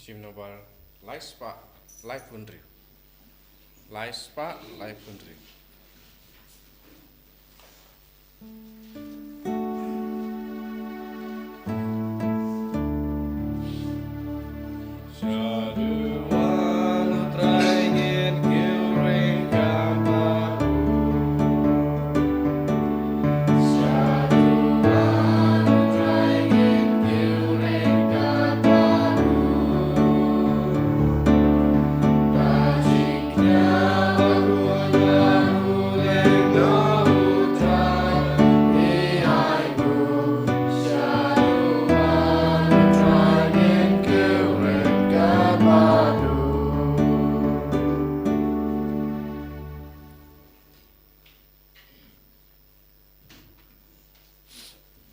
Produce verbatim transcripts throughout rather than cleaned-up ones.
Hymn number lai spah laiphew hynriew. Lai spah laiphew hynriew.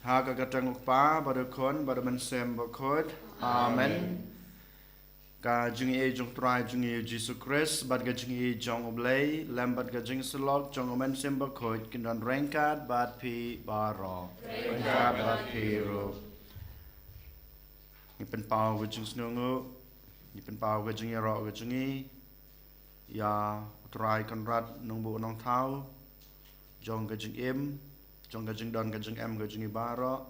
Ha ka kyrteng u Kpa bad u Khun bad u Mynsiem Bakhuid. Amen. Ka jingïeit jong u Trai jong ngi u Jisu Khrist bad ka jingïeit jong u Blei lem bad ka jingsyllok jong u Mynsiem Bakhuid kin don ryngkat bad phi baroh. Ryngkat bad phi ruh. Ngi pynpaw ka jingsngewnguh, ngi pynpaw ka jingïaroh ka jong ngi ïa u Trai Conrad Nongbuh Nongthaw, jong ka jingim, jong ka jingdon ka jingem ka jong ngi baroh.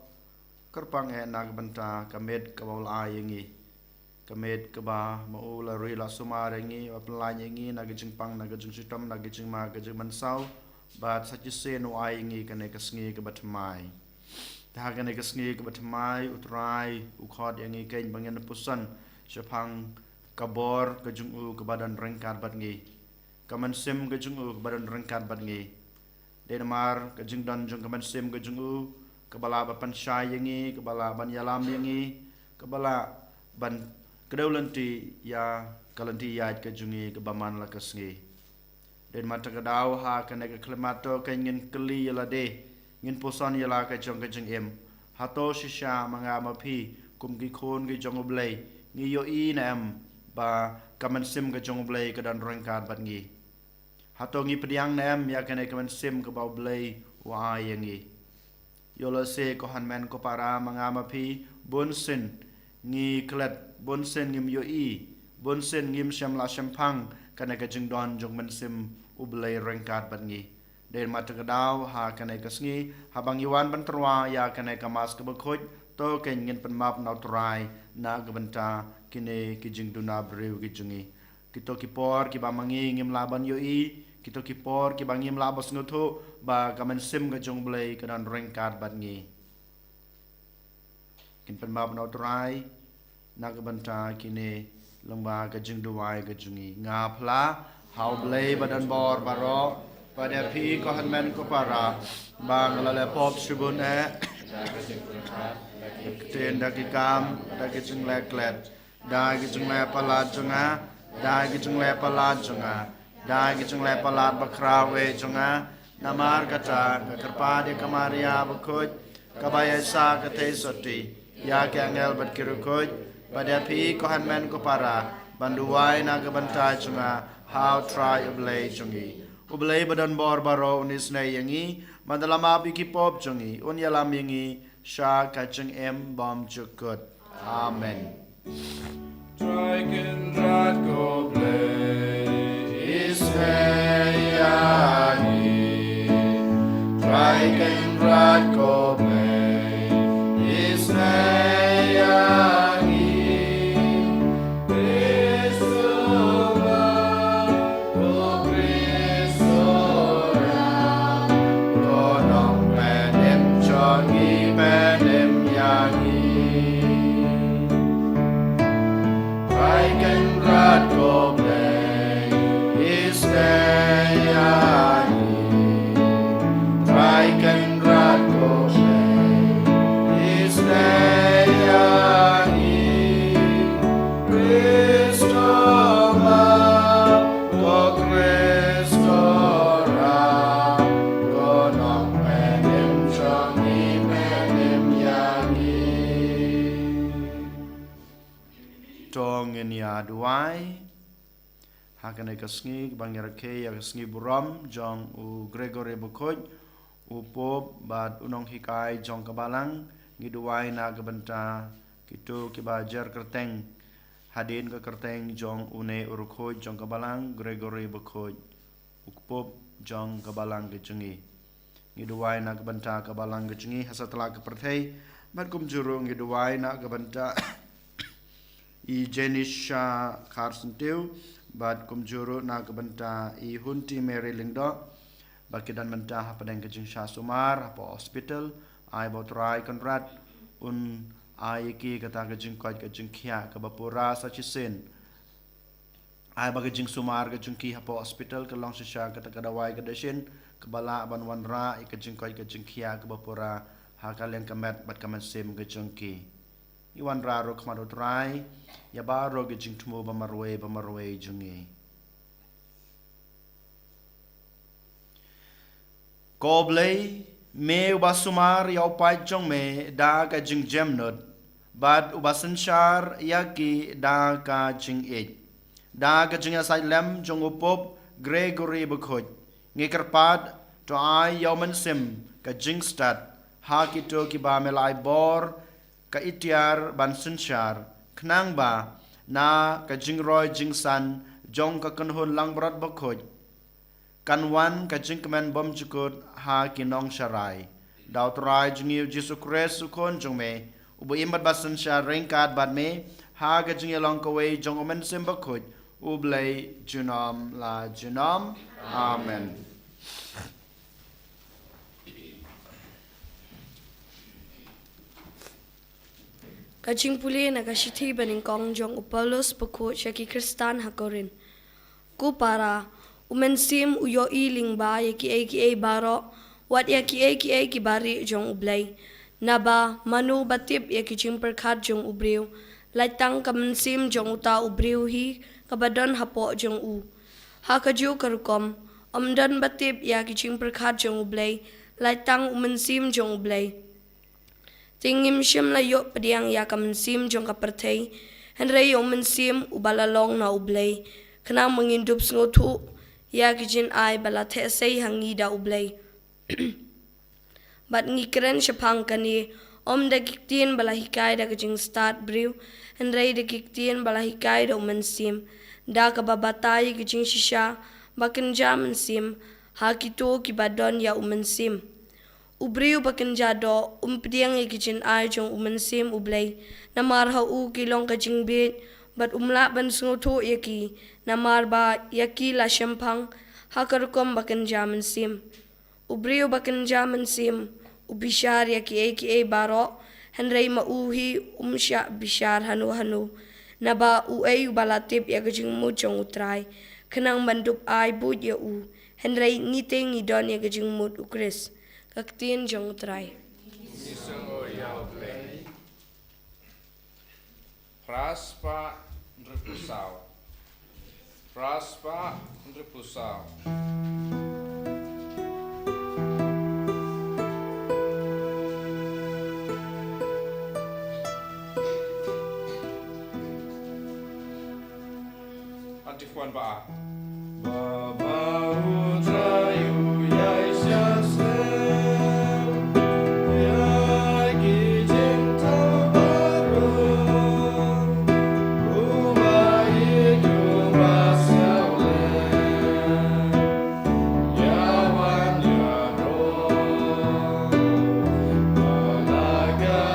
Kyrpang eh na ka bynta ka miet kaba u la ai ïa ngi, ka miet kaba ma u la ri la sumar ïa ngi, ba pynlait ïa ngi na ka jingpang, na ka jingshitom, na ka jingma, ka jingmynsaw, bad sa shisien u ai ïa ngi kane ka sngi kaba thymmai. Te ha kane ka sngi kaba thymmai u Trai u khot ïa ngi keiñ ba ngin puson shaphang ka bor ka jong u kaba don ryngkat bad ngi, ka mynsiem ka jong u kaba don ryngkat bad ngi. Dei namar ka jingdon jong ka mynsiem ka jong u kaba lah ban pynshai ïa ngi, kaba lah ban ïalam ïa ngi, kaba lah ban kdew lynti ïa ka lynti ïaid ka jong ngi kaba man la ka sngi. Dei namar kata ka daw ha kane ka khyllipmat to keiñ ngin kylli ïa lade, ngin puson ïa la ka jong ka jingim. Hato shisha ma nga ma phi kum ki khun ki jong u Blei ngi ïohi ne em ba ka mynsiem ka jong u Blei ka don ryngkat bad ngi? Hato ngi pdiang ne em ïa kane ka mynsiem kaba u Blei u ai ïa ngi? Ïoh lehse ko hynmen ko para ma nga ma phi, bunsien ngi klet, bunsien ngim ïohi, bunsien ngim shym la shemphang kane ka jingdon jong mynsiem u Blei ryngkat bad ngi. Dei namar kata ka daw ha kane ka sngi haba ngi wan ban tyrwa ïa kane ka Mass kaba khuid, to keiñ ngin pynmap na u Trai na ka bynta kine ki jingduna briew ki jong ngi. Kito ki por kiba ma ngi ngim lah ban ïohi, kito ki por kiba ngim lah ban sngewthuh ba ka mynsiem ka jong u Blei ka don ryngkat bad ngi. Ngin pynmap na u Trai na ka bynta kine lyngba ka jingduwai ka jong ngi. Nga phla ha u Blei ba don bor baroh, bad ïa phi ko hynmen ko para, ba nga la leh pop shibun eh, da ki ktien, da ki kam, da ki jingleh klet, da ki jingleh palat jong nga, da ki jingleh palat jong nga, da ki jingleh palat bakhraw eh jong nga. Namar kata nga kyrpad ïa ka Maria bakhuid, kaba ïaishah ka theisotti, ïa ki angel bad ki riewkhuid, bad ïa phi ko hynmen ko para, ban duwai na ka bynta jong nga ha u Trai u Blei jong ngi. U Blei ba don bor baroh un isynei ïa ngi, ban da la map ïa ki pop jong ngi, un ïalam ïa ngi sha ka jingim bymjukut. Amen. Trai Kynrad ko Blei, isynei ïa ngi. Trai Kynrad ko Blei, isynei ïa ngi. Khrist u Blei, ko Khrist u Ram, ko Nongpynim jong ngi, pynim ïa ngi. Trai Kynrad ko Blei, isynei ïa ngi. Trai Kynrad ko Blei, isynei ïa ngi. Khrist u Ram, ko Khrist u Ram, ko Nongpynim jong ngi, pynim ïa ngi. To ngin ïa duwai. Ha kane ka sngi kaba ngi rakhe ïa ka sngi burom jong u Gregory Bakhuid, u Pope bad u nonghikai jong ka Balang, ngi duwai na ka bynta kito kiba jer kyrteng Hadien ka kyrteng jong une u riewkhuid jong ka balang, Gregory Bakhuid, u kpoh jong ka balang ka jong ngi. Ngi duwai na ka bynta ka balang ka jong ngi ha satlak ka pyrthei, bad kumjuh ruh ngi duwai na ka bynta i Jenisha Kharsyntiew, bad kumjuh ruh na ka bynta i Hunti Mary Lyngdoh, ba ki don mynta hapdeng ka jingshah sumar hapoh hospital. Ai ba u Trai Kynrad un ai ïa ki kata ka jingkoit ka jingkhiah kaba pura sa shisien. Ai ba ka jingsumar ka jong ki hapoh hospital ka long shisha kata ka dawai ka dashin kaba lah ban wanrah ïa ka jingkoit ka jingkhiah kaba pura ha ka liang ka met bad ka mynsiem ka jong ki. Ngi wanrah ruh khmat u Trai ïa baroh ka jingthmu ba marwei ba marwei jong ngi. Ko Blei, me uba sumar ïa u paid jong me da ka jingjemnud, bad uba synshar ïa ki da ka jingïeit. Da ka jingïasaid lem jong u Pope Gregory Bakhuid, ngi kyrpad, to ai ïa u Mynsiem ka jingstad ha kito kiba me la ai bor ka iktiar ban synshar, khnang ba na ka jingroi jingsan jong ka kynhun langbrot bakhuid, kan wan ka jingkmen bymjukut ha ki nongsharai. Da u Trai jong ngi u Jisu Khrist u Khun jong me, uba im bad ba synshar ryngkat bad me ha ka jingïalong kawei jong u Mynsiem Bakhuid, U Blei junom la junom. Amen. Ka jingpule na ka shithi banyngkong jong u Paulus bakhuid sha ki Khristan ha Korinth. Ko para, u Mynsiem u ïohi lyngba ïa kiei kiei baroh, wat ïa kiei kiei kiba rieh jong U Blei. Naba mano ba tip ïa ki jingpyrkhat jong u briew, lait tang ka mynsiem jong uta u briew hi kaba don hapoh jong u. Ha kajuh ka rukom, ym don ba tip ïa ki jingpyrkhat jong U Blei, lait tang u Mynsiem jong U Blei. Te ngim shym la ïoh pdiang ïa ka mynsiem jong ka pyrthei, hynrei ïa u Mynsiem uba la long na U Blei, khnang ba ngin dup sngewthuh ïa ki jingai ba la theh sei ha ngi da U Blei. Bad ngi kren shaphang kane, ym da ki ktien ba la hikai da ka jingstad briew, hynrei da ki ktien ba la hikai da u Mynsiem, da kaba batai ïa ki jingshisha ba kynja mynsiem ha kito kiba don ïa u Mynsiem. U briew ba kynja doh um pdiang ïa ki jingai jong u Mynsiem U Blei, namar ha u ki long ka jingbieit, bad um lah ban sngewthuh ïa ki, namar ba ïa ki la shemphang ha ka rukom ba kynja mynsiem. U briew ba kynja mynsiem u bishar ïa kiei kiei baroh, hynrei ma u hi um shah bishar hano hano, naba uei uba la tip ïa ka jingmut jong U Trai, khnang ban dup ai buit ïa u, hynrei ngi te ngi don ïa ka jingmut U Khrist. Ka ktien jong U Trai. Phra spah hynriewphew saw. Phra spah hynriewphew saw. Anti Juan ba. Ba ba u Trai u ïaishah slem ïa ki jingthaw baroh. U ba ïeit u ba siaw lem ïa wan ïa rong. Ba la ka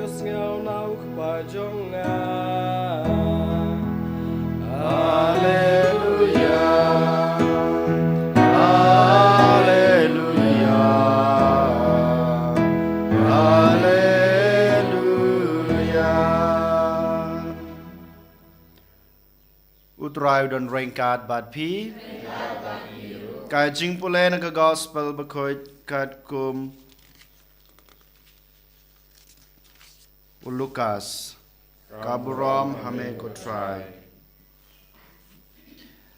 Sngewna u kpa jong nga. Haleluya. Haleluya. Haleluya. U Trai u don ryngkat bad phi. Ka jingpule na ka gospel bakhuid katkum u Lukas. Ka burom ha me ko Trai.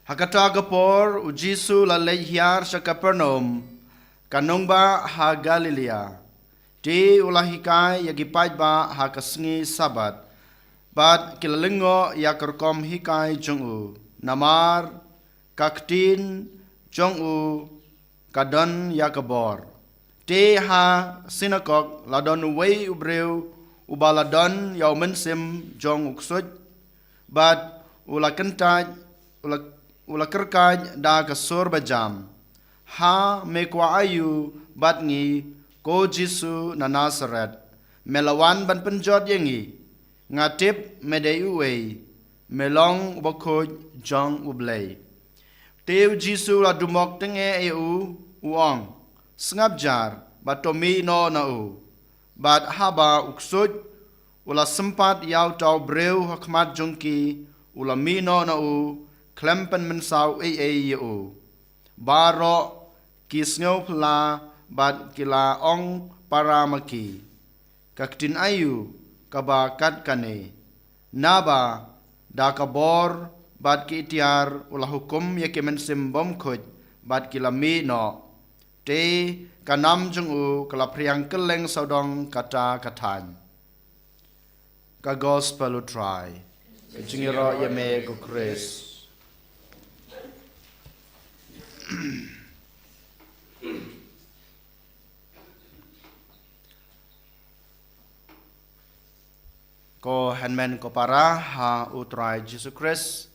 Ha kata ka por u Jisu u la leit hiar sha Kapernaum, ka nongbah ha Galilaia. Te u la hikai ïa ki paidbah ha ka sngi Sabbath. Bad ki la lyngngoh ïa ka rukom hikai jong u. Namar ka ktien jong u ka don ïa ka bor. Te ha synagog la don uwei u briew uba la don ïa u mynsiem jong u ksuid, bad u la kyntait, u la, u la kyrkait da ka sur bajam. Ha me kwah aïu bad ngi, ko Jisu na Nasaret? Me la wan ban pynjot ïa ngi? Nga tip me dei uei, me long u bakhuid jong U Blei. Te u Jisu u la dumok tyngeh ïa u, u ong, sngap jar, bad to mih noh na u. Bad haba u ksuid u la sympat ïa uta u briew ha khmat jong ki, u la mih noh na u, khlem pynmynsaw ei ei ïa u. Baroh ki sngewphylla bad ki la ong para ma ki, ka ktien aïu kaba kat kane, naba da ka bor bad ki itiar u la hukum ïa ki mynsiem bymkhuid bad ki la mih noh. Te ka nam jong u ka la phriang kylleng sawdong kata ka thaiñ. Ka gospel u Trai. Ka jingïaroh ïa me ko Khrist. Ko hynmen ko para ha u Trai Jisu Khrist.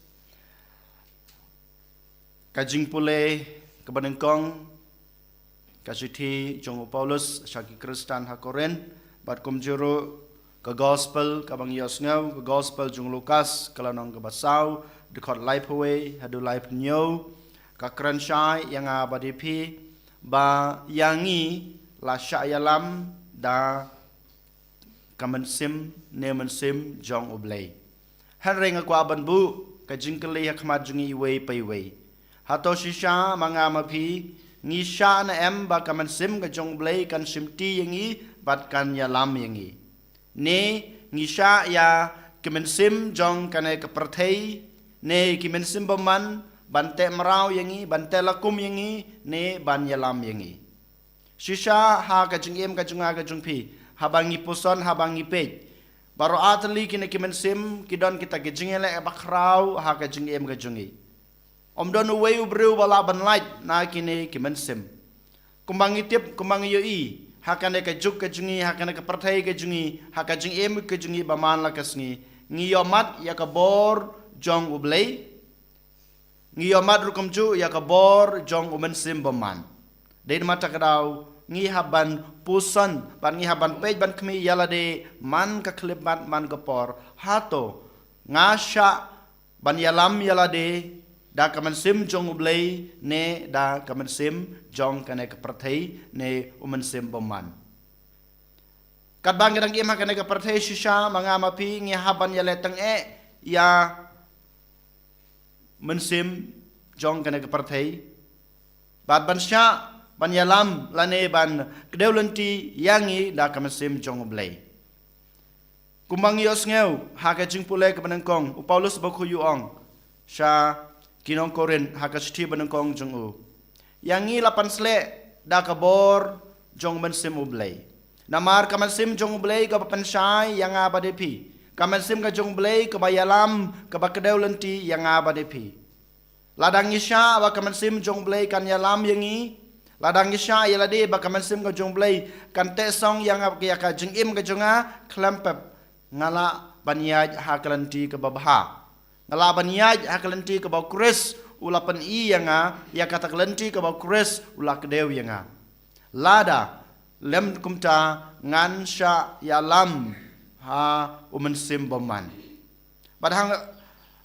Ka jingpule kaba nyngkong, ka shithi jong u Paulus sha ki Khristan ha Korinth, bad kumjuh ruh ka gospel kaba ngi ïohsngew, ka gospel jong u Lukas, ka lynnong kaba saw, dkhot laiphew wei haduh laiphew hynñiew, ka kren shai ïa nga bad ïa phi, ba ïa ngi la shah ïalam da ka mynsiem ne mynsiem jong U Blei. Hynrei nga kwah ban buh ka jingkylli ha khmat jong ngi iwei pa iwei. Hato shisha ma nga ma phi, ngi shah ne em ba ka mynsiem ka jong U Blei kan shimti ïa ngi bad kan ïalam ïa ngi? Ne ngi shah ïa ki mynsiem jong kane ka pyrthei, ne ki mynsiem bymman, ban teh mraw ïa ngi, ban teh lakum ïa ngi, ne ban ïalam ïa ngi? Shisha ha ka jingim ka jong nga ka jong phi, haba ngi puson, haba ngi peit, baroh artylli kine ki mynsiem ki don kita ki jingïaleh bakhraw ha ka jingim ka jong ngi. Ym don uwei u briew ba lah ban lait na kine ki mynsiem. Kumba ngi tip, kumba ngi ïohi, ha kane ka juk ka jong ngi, ha kane ka pyrthei ka jong ngi, ha ka jingim ka jong ngi ba man la ka sngi, ngi ïohmad ïa ka bor jong U Blei. Ngi ïohmad ruh kumjuh ïa ka bor jong u mynsiem bymman. Dei namar kata ka daw ngi hap ban puson, bad ngi hap ban peit ban khmih ïa lade man ka khyllipmat man ka por. Hato nga shah ban ïalam ïa lade da ka mynsiem jong U Blei ne da ka mynsiem jong kane ka pyrthei ne u mynsiem bymman? Katba ngi dang im ha kane ka pyrthei shisha ma nga ma phi ngi hap ban ïaleh tyngeh ïa mynsiem jong kane ka pyrthei, bad ban shah ban ïalam lane ban kdew lynti ïa ngi da ka mynsiem jong U Blei. Kumba ngi ïohsngew ha ka jingpule kaba nyngkong, u Paulus bakhuid u ong sha ki nong Korinth ha ka shithi ba nyngkong jong u, ïa ngi la pynsleh da ka bor jong u mynsiem U Blei. Namar ka mynsiem jong U Blei kaba pynshai ïa nga bad ïa phi, ka mynsiem ka jong U Blei kaba ïalam, kaba kdew lynti ïa nga bad ïa phi. Lada ngi shah ba ka mynsiem jong U Blei kan ïalam ïa ngi, lada ngi shah ïa lade ba ka mynsiem ka jong U Blei kan teh song ïa nga, ïa ka jingim ka jong nga, khlem pep nga lah ban ïaid ha ka lynti kaba bha. Nga lah ban ïaid ha ka lynti kaba u Khrist u la pyni ïa nga, ïa kata ka lynti kaba u Khrist u la kdew ïa nga. Lada lym kumta ngan shah ïalam ha u Mynsiem Bymman. Bad hang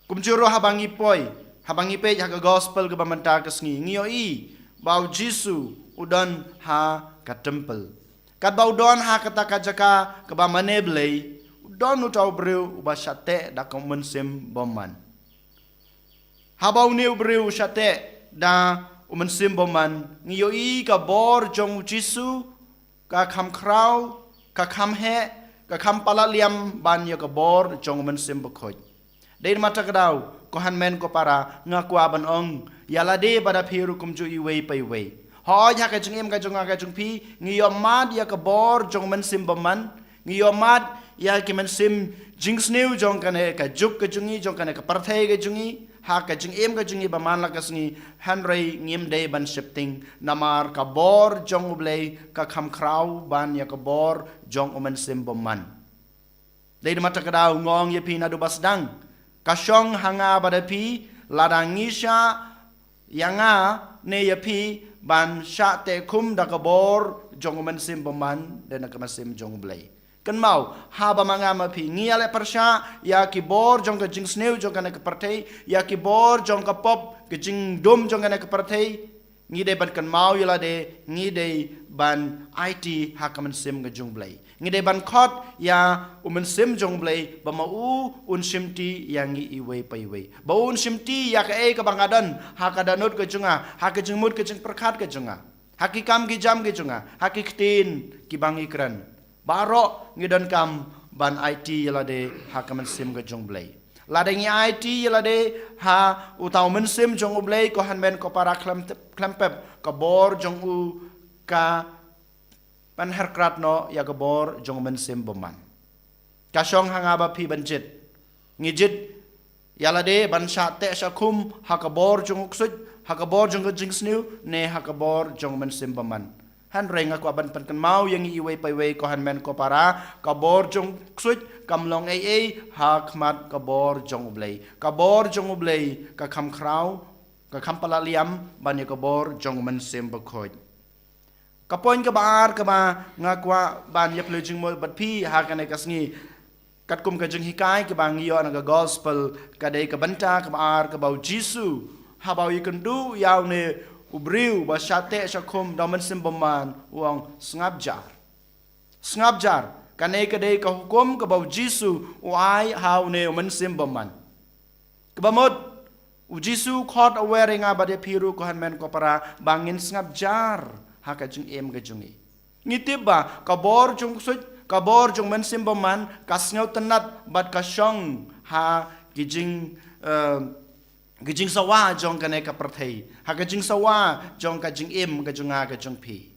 kumjuh ruh haba ngi poi, haba ngi peit ha ka gospel kaba mynta ka sngi, ngi ïohi ba u Jisu u don ha ka temple. Katba u don ha kata ka jaka kaba mane Blei, u don uta u briew uba shah teh da ka Mynsiem Bymman. Haba une u briew u shah teh da u Mynsiem Bymman, ngi ïohi ka bor jong u Jisu ka kham khraw, ka kham heh, ka kham palat liam ban ïa ka bor jong u Mynsiem Bakhuid. Dei namar kata ka daw, ko hynmen ko para, nga kwah ban ong ïa lade bad ïa phi ruh kumjuh iwei pa iwei. Hooid, ha ka jingim ka jong nga ka jong phi, ngi ïohmad ïa ka bor jong u Mynsiem Bymman, ngi ïohmad ïa ki mynsiem jingsniew jong kane ka juk ka jong ngi, jong kane ka pyrthei ka jong ngi, ha ka jingim ka jong ngi ba man la ka sngi, hynrei ngim dei ban sheptieng, namar ka bor jong U Blei ka kham khraw ban ïa ka bor jong u Mynsiem Bymman. Dei namar kata ka daw nga ong ïa phi naduh ba sdang, ka shong ha nga bad ïa phi, lada ngi shah ïa nga ne ïa phi ban shah teh khum da ka bor jong u Mynsiem Bymman, da na ka mynsiem jong U Blei. Kynmaw, haba ma nga ma phi ngi ïaleh pyrshah ïa ki bor jong ka jingsniew jong kane ka pyrthei, ïa ki bor jong ka pop, ka jingdum jong kane ka pyrthei, ngi dei ban kynmaw ïa lade, ngi dei ban aiti ha ka mynsiem ka jong U Blei. Ngi dei ban khot ïa u Mynsiem jong U Blei, ba ma u un shimti ïa ngi iwei pa iwei. Ba u un shimti ïa kaei kaba nga don, ha ka dohnud ka jong nga, ha ka jingmut ka jingpyrkhat ka jong nga, ha ki kam ki jam ki jong nga, ha ki ktien kiba ngi kren. Baroh ngi donkam ban aiti ïa lade ha ka mynsiem ka jong U Blei. Lada ngi aiti ïa lade ha uta u Mynsiem jong U Blei, ko hynmen ko para, khlem, khlem pep ka bor jong u ka pynher krat noh ïa ka bor jong u Mynsiem Bymman. Ka shong ha nga bad phi ban jied. Ngi jied ïa lade ban shah teh shah khum ha ka bor jong u ksuid, ha ka bor jong ka jingsniew, ne ha ka bor jong u Mynsiem Bymman. Hynrei nga kwah ban pynkynmaw ïa ngi iwei pa iwei, ko hynmen ko para, ka bor jong u ksuid kam long ei ei ha khmat ka bor jong U Blei. Ka bor jong U Blei ka kham khraw, ka kham palat liam ban ïa ka bor jong u Mynsiem Bakhuid. Ka point kaba ar kaba nga kwah ban ïa pynlong jingmut bad phi ha kane ka sngi, katkum ka jinghikai kaba ngi ïoh na ka gospel, ka dei ka bynta kaba ar kaba u Jisu, haba u ïakynduh ïa une u briew ba shah teh shah khum da u Mynsiem Bymman, u ong, sngap jar. Sngap jar. Kane ka dei ka hukum kaba u Jisu u ai ha une u Mynsiem Bymman. Kaba mut, u Jisu u khot, u wer ïa nga bad ïa phi ruh, ko hynmen ko para, ba ngin sngap jar ha ka jingim ka jong ngi. Ngi tip ba ka bor jong u ksuid, ka bor jong u Mynsiem Bymman, ka sngewtynnad bad ka shong ha ki jing, eh, ki jingsawa jong kane ka pyrthei, ha ka jingsawa jong ka jingim ka jong nga ka jong phi.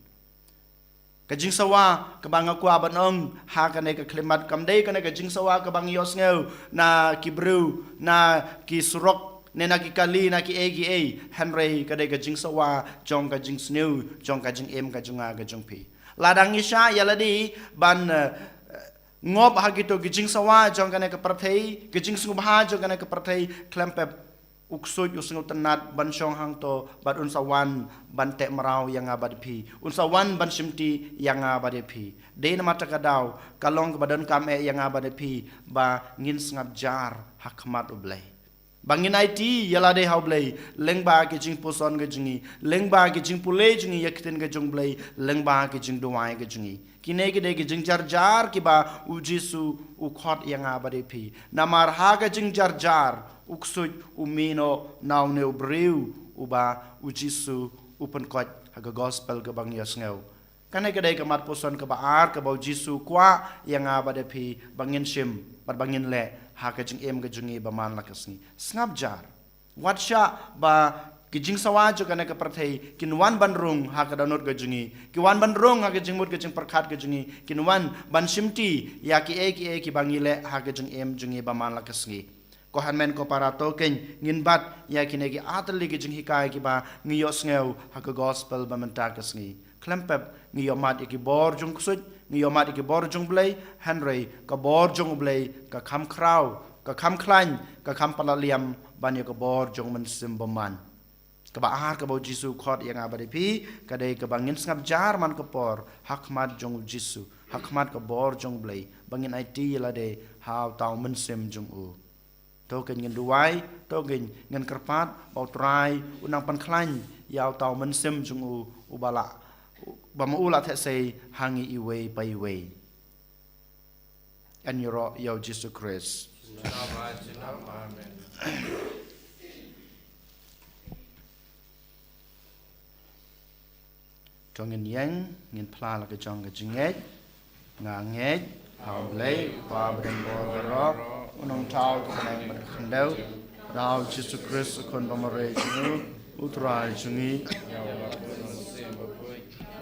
Ka jingsawa kaba nga kwah ban ong ha kane ka khyllipmat, kam dei kane ka jingsawa kaba ngi ïohsngew na ki briew, na ki surok, ne na ki kali, na kiei kiei. Hynrei ka dei ka jingsawa jong ka jingsniew jong ka jingim ka jong nga ka jong phi. Lada ngi shah ïa lade ban, eh, ngop ha kito ki jingsawa jong kane ka pyrthei, ki jingsngewbha jong kane ka pyrthei, khlem pep u ksuid u sngewtynnad ban shong hangto bad un sa wan ban teh mraw ïa nga bad ïa phi, un sa wan ban shimti ïa nga bad ïa phi. Dei namar kata ka daw, ka long kaba donkam eh ïa nga bad ïa phi ba ngin sngap jar ha khmat U Blei. Ba ngin aiti ïa lade ha U Blei lyngba ki jingpuson ka jong ngi, lyngba ki jingpule jong ngi ïa ka ktien ka jong U Blei, lyngba ki jingduwai ka jong ngi. Kine ki dei ki jingjar jar kiba u Jisu u khot ïa nga bad ïa phi. Namar ha ka jingjar jar, u ksuid u mih noh na une u briew uba u Jisu u pynkoit ha ka gospel kaba ngi ïohsngew. Kane ka dei ka mat puson kaba ar kaba u Jisu u kwah ïa nga bad ïa phi ba ngin shim bad ba ngin leh ha ka jingim ka jong ngi ba man la ka sngi. Sngap jar. Wat shah ba ki jingsawa jong kane ka pyrthei kin wan ban rung ha ka dohnud ka jong ngi, ki wan ban rung ha ka jingmut ka jingpyrkhat ka jong ngi, kin wan ban shimti ïa kiei kiei kiba ngi leh ha ka jingim jong ngi ba man la ka sngi. Ko hynmen ko para, to kein ngin bat ïa kine ki artylli ki jinghikai kiba ngi ïohsngew ha ka gospel ba mynta ka sngi. Khlem pep ngi ïohmad ïa ki bor jong u ksuid, ngi ïohmad ïa ki bor jong U Blei, hynrei ka bor jong U Blei ka kham khraw, ka kham khlaiñ, ka kham palat liam ban ïa ka bor jong u Mynsiem Bymman. Kaba ar kaba u Jisu u khot ïa nga bad ïa phi, ka dei kaba ngin sngap jar man ka por, ha khmat jong u Jisu, ha khmat ka bor jong u Blei, ba ngin aiti ïa lade, ha uta u mynsiem jong u. To kein ngin duwai, to kein ngin kyrpad, ba u Trai, u nang pynkhlaiñ, ïa uta u mynsiem jong u, uba la, ba ma u la theh sei, ha ngi iwei pa iwei. Yn ïaroh ïa u Jisu Khrist. Amen. To ngin ïeng, ngin phla la ka jong ka jingngeit. Nga ngeit, ha u Blei, u Kpa badonbor baroh, u nongthaw ka bneng bad ka khyndew, bad ha u Jisu Khrist u khun ba marwei jong u, u Trai jong ngi,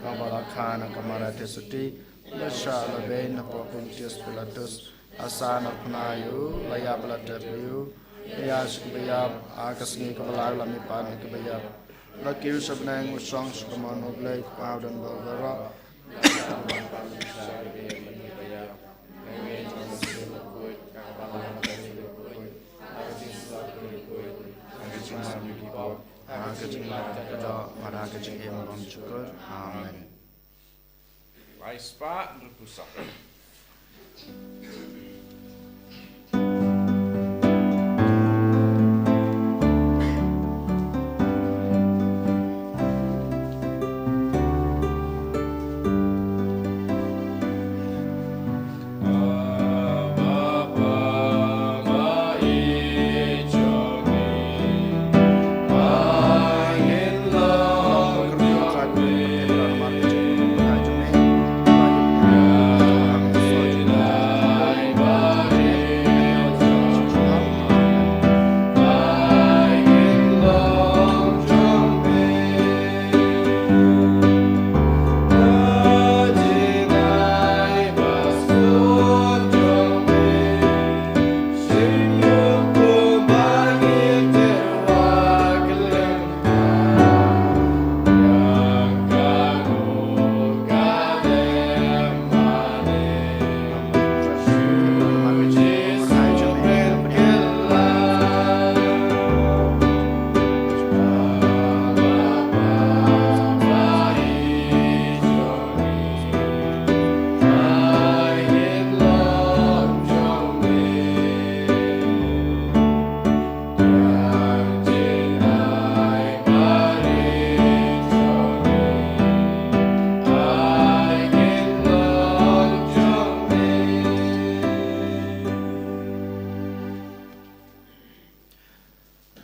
kaba la kha na ka Maria Theisotti, la shah la beiñ hapoh Pontius Pilatus, la sahnarphna ïa u, la ïap la tep ïa u, la ïaid sha kiba ïap, ha ka sngi kaba lai la mihpat na kiba ïap, la kiew sha bneng, u shong sha kamon u Blei u Kpa badonbor baroh. Ha ka jingim bymjukut. Amen. Lai spah hynriew phew saw.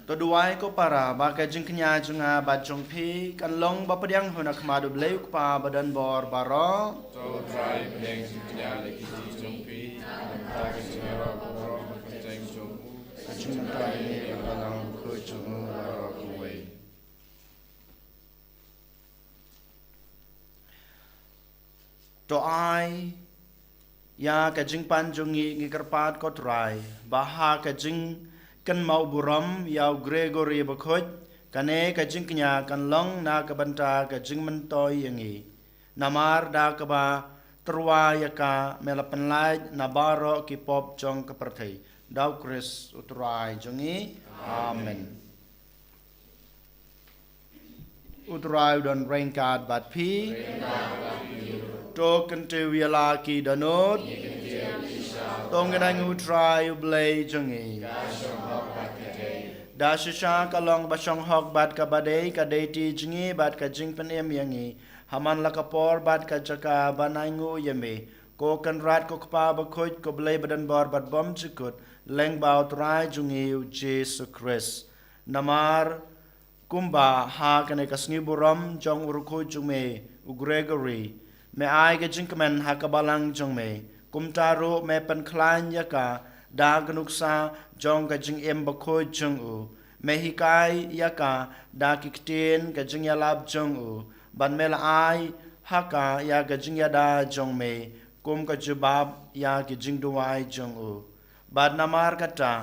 To duwai ko para, ba ka jingkñia jong nga bad jong phi kan long ba pdiang ha khmat u Blei u Kpa badonbor baroh. To Trai, pdiang jingkñia lem ki jong phi, ha ka jingïaroh baroh, ha ka jingim jong u, ka jingmyntoi ne ka balang bakhuid jong u baroh kawei. To ai ïa ka jingpan jong ngi, ngi kyrpad ko Trai, ba ha ka jingkynmaw burom ïa u Gregory bakhuid, kane ka jingkñia kan long na ka bynta ka jingmyntoi ïa ngi. Namar da kaba tyrwa ïa ka me la pynlait na baroh ki pop jong ka pyrthei. Da u Khrist u Trai jong ngi. Amen. U Trai u don ryngkat bad phi. To kyntiew ïa la ki dohnud. To ngin ainguh u Trai u Blei jong ngi. Da shisha ka long ba shong hok bad kaba dei, ka dei ti jong ngi bad ka jingpynim ïa ngi. Ha man la ka por bad ka jaka ban ainguh ïa me, ko Kynrad, ko Kpa bakhuid, ko Blei badonbor bad bymjukut, lyngba u Trai jong ngi u Jisu Khrist. Namar kumba ha kane ka sngi burom jong u riewkhuid jong me u Gregory, me ai ka jingkmen ha ka balang jong me, kumta ruh me pynkhlaiñ ïa ka da ka nuksa jong ka jingim bakhuid jong u. Me hikai ïa ka da ki ktien ka jingïalap jong u, bad me la ai ha ka ïa ka jingïada jong me kum ka jubab ïa ki jingduwai jong u. Bad namar kata,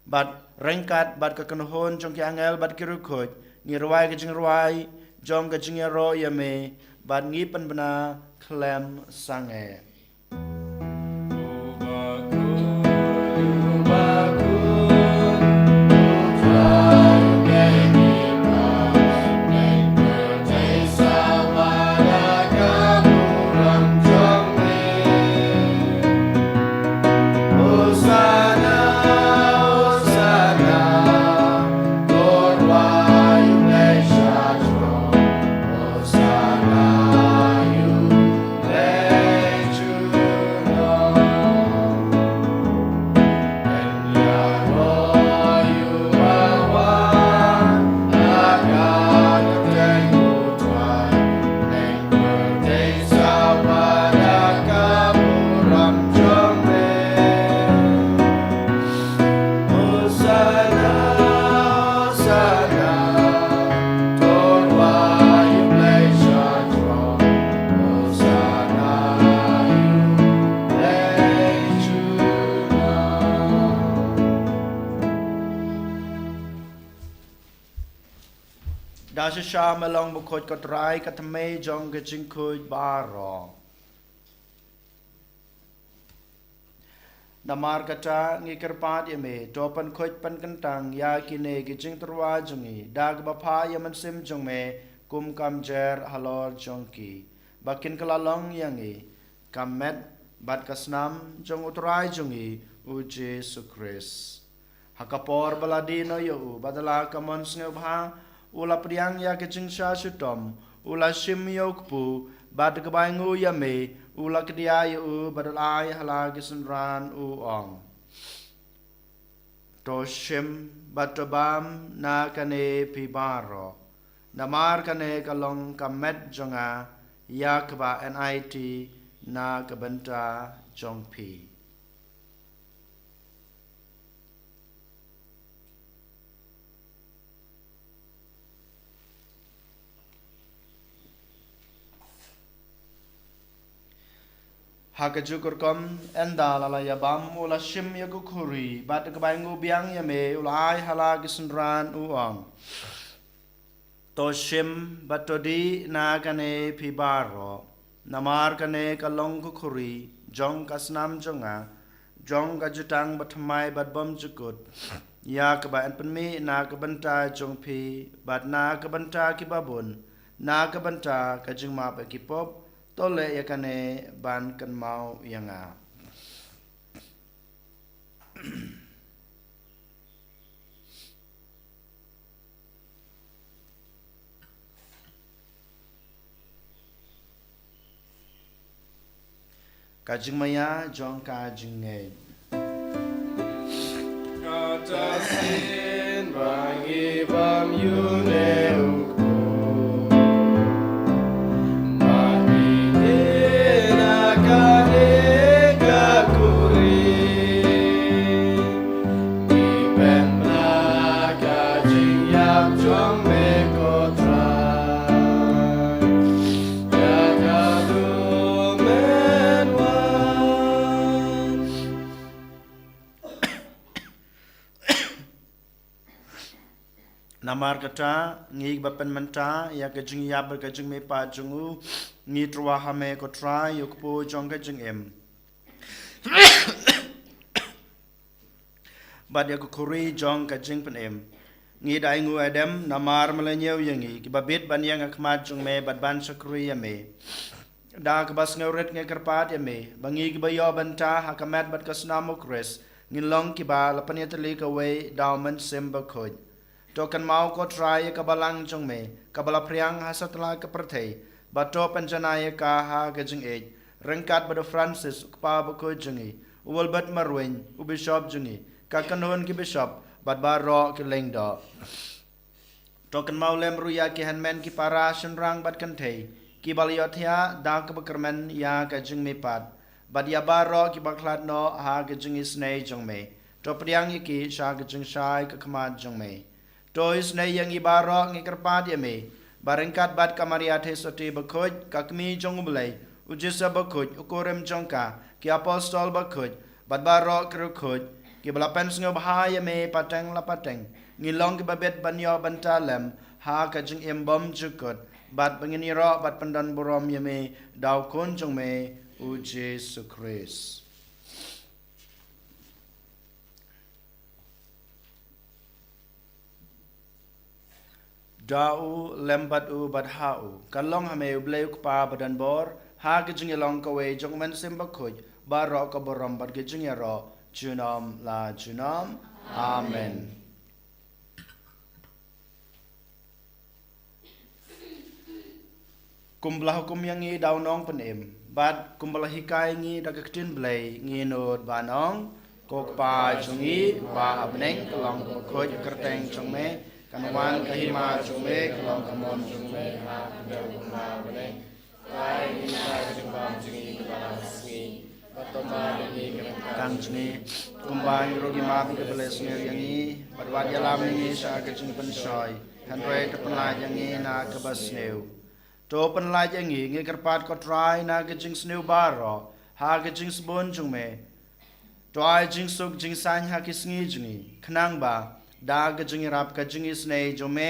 bad ryngkat bad ka kynhun jong ki angel bad ki riewkhuid, ngi rwai ka jingrwai jong ka jingïaroh ïa me, bad ngi pynbna khlem sangeh. Shisha me long bakhuid, ko Trai, ka thymmei jong ka jingkhuid baroh. Namar kata ngi kyrpad ïa me, to pynkhuid pynkyntang ïa kine ki jingtyrwa jong ngi da kaba phah ïa u Mynsiem jong me kum ka mjer halor jong ki, ba kin kylla long ïa ngi ka met bad ka snam jong u Trai jong ngi u Jisu Khrist. Ha ka por ba la die noh ïa u, bad da la ka mon sngewbha, u la pdiang ïa ka jingshah shitom, u la shim ïa u kpu, bad da kaba ainguh ïa me, u la kdiah ïa u, bad u la ai ha la ki synran, u ong: To shim bad to bam na kane phi baroh, namar kane ka long ka met jong nga ïa kaba enaiei na ka bynta jong phi. Ha kajuh ka rukom, ynda la la ïa bam, u la shim ïa ka khuri, bad da kaba ainguh biang ïa me, u la ai ha la ki synran, u ong: To shim bad to dih na kane phi baroh, namar kane ka long ka khuri jong ka snam jong nga, jong ka jutang bathymmai bad bymjukut, ïa kaba yn pynmih na ka bynta jong phi bad na ka bynta kiba bun, na ka bynta ka jingmap ïa ki pop. To leh ïa kane ban kynmaw ïa nga. Ka jingmaïa jong ka jingngeit. Kata shisien ba ngi bam ïa une u kpu, ba ngi dih na kane ka khuri, ngi pynbna ka jingïap jong me, ko Trai, ïa kaba men wan. Namar kata, ngi kiba pynmynta ïa ka jingïap bad ka jingmihpat jong u, ngi tyrwa ha me, ko Trai, ïa u kpu jong ka jingim bad ïa ka khuri jong ka jingpynim. Ngi da ainguh aidem namar me la ñiew ïa ngi kiba bit ban ïeng ha khmat jong me bad ban shakri ïa me. Da kaba sngewrit ngi kyrpad ïa me ba ngi kiba ïoh bynta ha ka met bad ka snam u Khrist, ngin long kiba la pynïatylli kawei da u Mynsiem Bakhuid. To kynmaw, ko Trai, ïa ka balang jong me kaba la phriang ha satlak ka pyrthei, bad to pynjanai ïa ka ha ka jingïeit, ryngkat bad u Francis, u kpa bakhuid jong ngi, u Wilbert Marwein, u bishop jong ngi, ka kynhun ki bishop bad baroh ki lyngdoh. To kynmaw lem ruh ïa ki hynmen ki para shynrang bad kynthei kiba la ïohthiah da kaba kyrmen ïa ka jingmihpat, bad ïa baroh kiba khlad noh ha ka jingisynei jong me. To pdiang ïa ki sha ka jingshai ka khmat jong me. To isynei ïa ngi baroh, ngi kyrpad ïa me, ba ryngkat bad ka Maria Theisotti bakhuid, ka Kmie jong u Blei, u Joseph bakhuid, u kurim jong ka, ki apostol bakhuid, bad baroh ki riewkhuid kiba la pynsngewbha ïa me pateng la pateng, ngin long kiba bit ban ïoh bynta lem ha ka jingim bymjukut, bad ba ngin ïaroh bad pyndonburom ïa me da u Khun jong me, u Jisu Khrist. Da u, lem bad u, bad ha u, kan long ha me, u Blei u Kpa badonbor, ha ka jingïalong kawei jong u Mynsiem Bakhuid, baroh ka burom bad ka jingïaroh junom la junom. Amen. Kumba la hukum ïa ngi da u Nongpynim, bad kumba la hikai ngi da ka ktien Blei, ngin nud ban ong: Ko Kpa jong ngi uba ha bneng, ka long ka bakhuid ka kyrteng jong me, kan wan ka hima jong me, ka long ka mon jong me ha ka bneng kumba ha bneng. Ai ïa ngi ka jingbam jong ngi kaba la ka sngi, bad to map ïa ngi ki ryngkat jong ngi, kumba ngi ruh ngi map ïa kiba leh sniew ïa ngi, bad wat ïalam ïa ngi sha ka jingpynshoi, hynrei to pynlait ïa ngi na kaba sniew. To pynlait ïa ngi, ngi kyrpad ko Trai, na ka jingsniew baroh ha ka jingsbun jong me. To ai jingsuk jingsaiñ ha ki sngi jong ngi, khnang ba da ka jingïarap ka jingisynei jong me,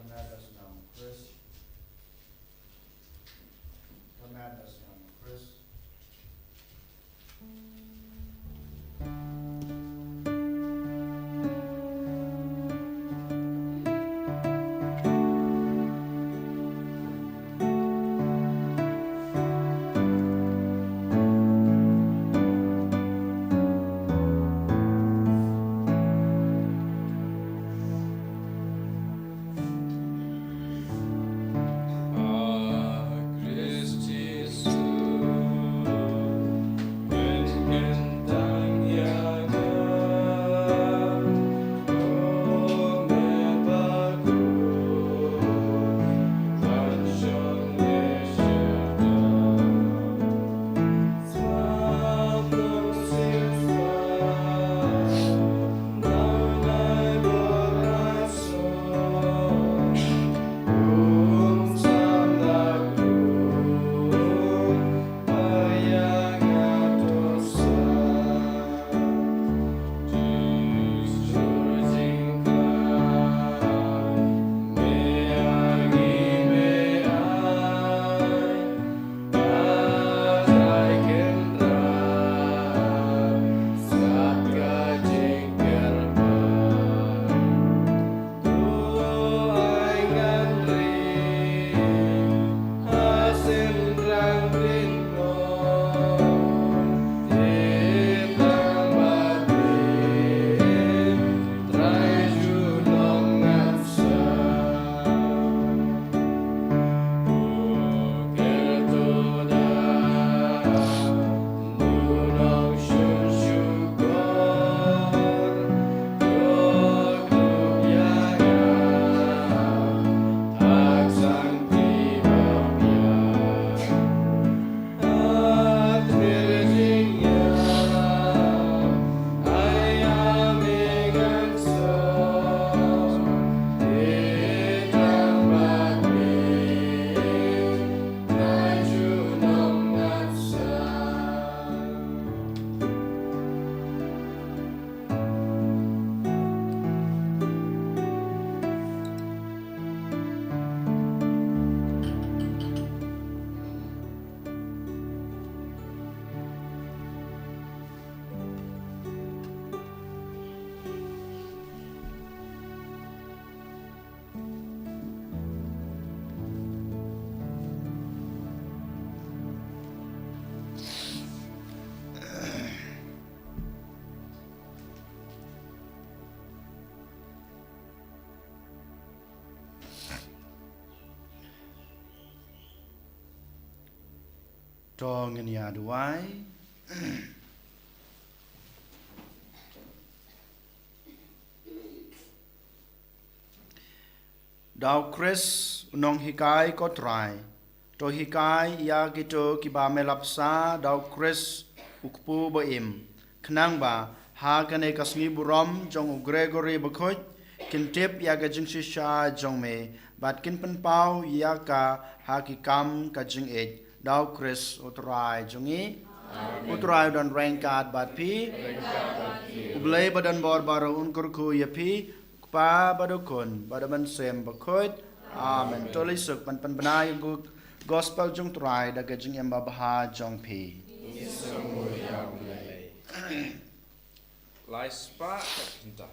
Ka met da snem Khrist. Ka met da snem Khrist. To ngin ïa duwai. Da u Khrist u nonghikai ko Trai, to hikai ïa kito kiba me la bsa da u Khrist u kpu ba im, khnang ba ha kane ka sngi burom jong u Gregory Bakhuid kin tip ïa ka jingshisha jong me bad kin pynpaw ïa ka ha ki kam ka jingïeit. Da u Khrist u Trai jong ngi. Amen. U Trai u don ryngkat bad phi. Ryngkat bad phi. U Blei ba don bor baroh un kyrkhu ïa phi, u Kpa bad u Khun bad u Mynsiem Bakhuid. Amen. Amen. To leit suk ban pynbna ïa ka gospel jong u Trai da ka jingim babha jong phi. Ngi sngewbha ïa u Blei. Lai spah ka kynta.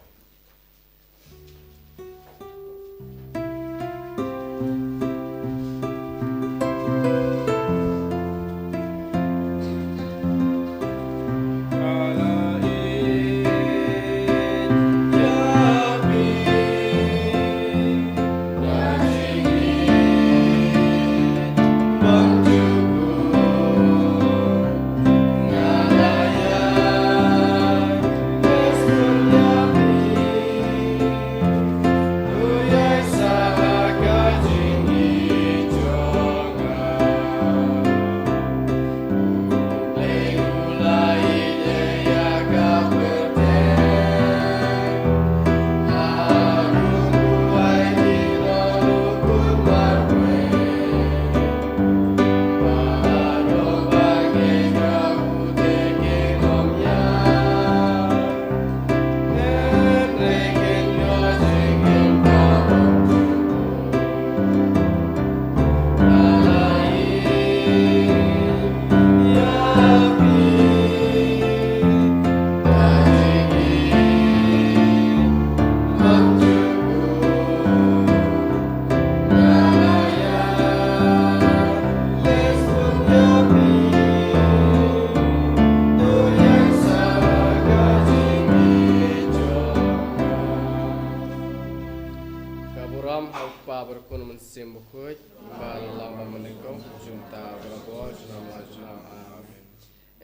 Ram ha u Kpa bad u Khun Mynsiem Bakhuid, ba la long ba mynnyngkong, mynta bad barabor, junom la junom. Amen.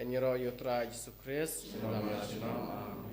Yn ïaroh ïa u Trai Jisu Khrist, junom la junom. Amen.